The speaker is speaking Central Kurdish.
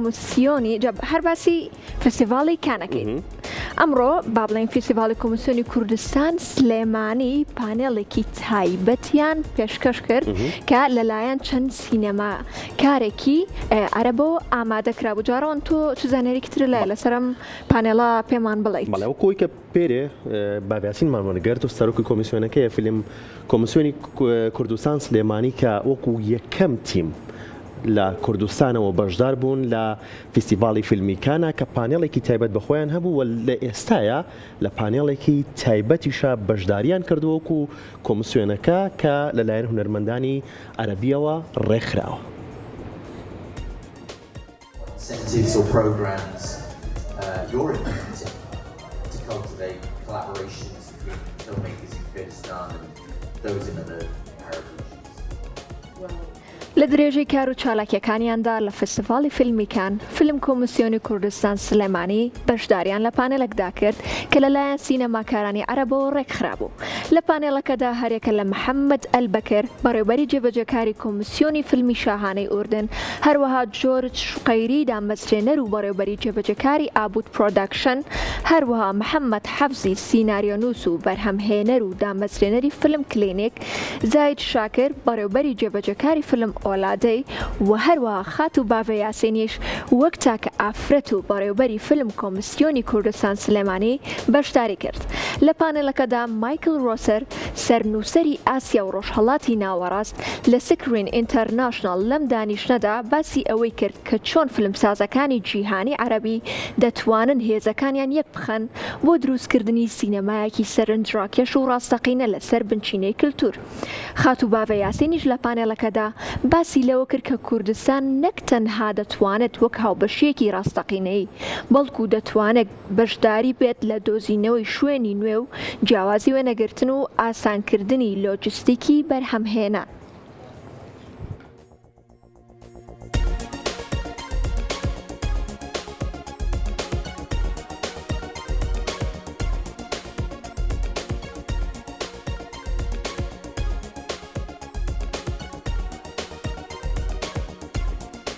کۆمسیۆنی جا هەر باسی فستیڤاڵی کانەکەین ئەمڕۆ با بڵێین فیستیڤاڵی کۆمسیۆنی کوردستان سلێمانی پانێڵێکی تایبەتیان پێشکەش کرد کە لەلایەن چەند سینەما کارێکی عەرەبەوە ئامادە کرابوو جارەوەن تۆ چ زانیاریکی تر لای لەسەرم پانێڵە پێمان بڵیت بەڵێ وەکو ئەوەی کە پێرێ بابیاسینمان وەرگرت و سەرۆکی کۆمیسیۆنەکەیە فیلم کۆمیسیۆنی کوردستان سلێمانی کە وەکو یەکەم تیم لە کوردستانەوە بەشدار بوون لە فیستیڤاڵی فیلمی کانا کە پانێڵێکی تایبەت بە خۆیان هەبوو و لە ئێستایا لە پانێڵێکی تایبەتیشا بەشداریان کردووە وەکو کۆمسیۆنەکە کە لەلایەن هونەرمەندانی عەرەبییەوە ڕێکخراوە. لە درێژەی کار و چالاکییەکانیاندا لە فستیڤاڵی فیلمی کان، فیلم کۆمیسیۆنی کوردستان سلێمانی بەشداریان لە پانێلێکدا کرد کە لەلایەن سینەماکارانی عەرەبەوە ڕێکخرابوو. لە پانێڵەکەدا هەریەکە لە محەممەد ئەلبەکر، بەڕێوبەری جێبەجێکاری کۆمیسیۆنی فیلمی شاهانەی ئوردن، هەروەها جۆرج شوقەیری دامەزرێنەر و بەڕێوبەری جێبەجێکاری ئابود پرۆداکشن، هەروەها محەممەد حەفزی سیناریۆنووس و بەرهەمهێنەر و دامەزرێنەری فیلم کلینیک، زاید شاکر، بەڕێوبەری جێبەجێکاری فیلم ئۆلادەی و هەروەها خاتوو باڤە یاسینیش وەک تاکە ئافرەت و بەڕێوبەری فیلم کۆمسیۆنی کوردستان سلێمانی بەشداری کرد. لە پانێڵەکەدا مایکل ڕۆسەر، سەرنووسەری ئاسیا و ڕۆژهەڵاتی ناوەڕاست لە سکرین ئینتەرناشناڵ لەم دانیشتنەدا باسی ئەوەی کرد کە چۆن فیلمسازەکانی جیهانی عەرەبی دەتوانن هێزەکانیان یەکبخەن بۆ دروستکردنی سینەمایەکی سەرنجڕاکێش و ڕاستەقینە لەسەر بنچینەی کلتور. خاتوو باڤە یاسینیش لە پانێڵەکەدا باسی لەوە کرد کە کوردستان نەک تەنها دەتوانێت وەک هاوبەشییەکی ڕاستەقینەیی بەڵکو دەتوانێت بەشداری بێت لە دۆزینەوەی شوێنی نوێ و جیاوازی وێنەگرتن و ئاسانکردنی لۆجستیکی بەرهەمهێنان.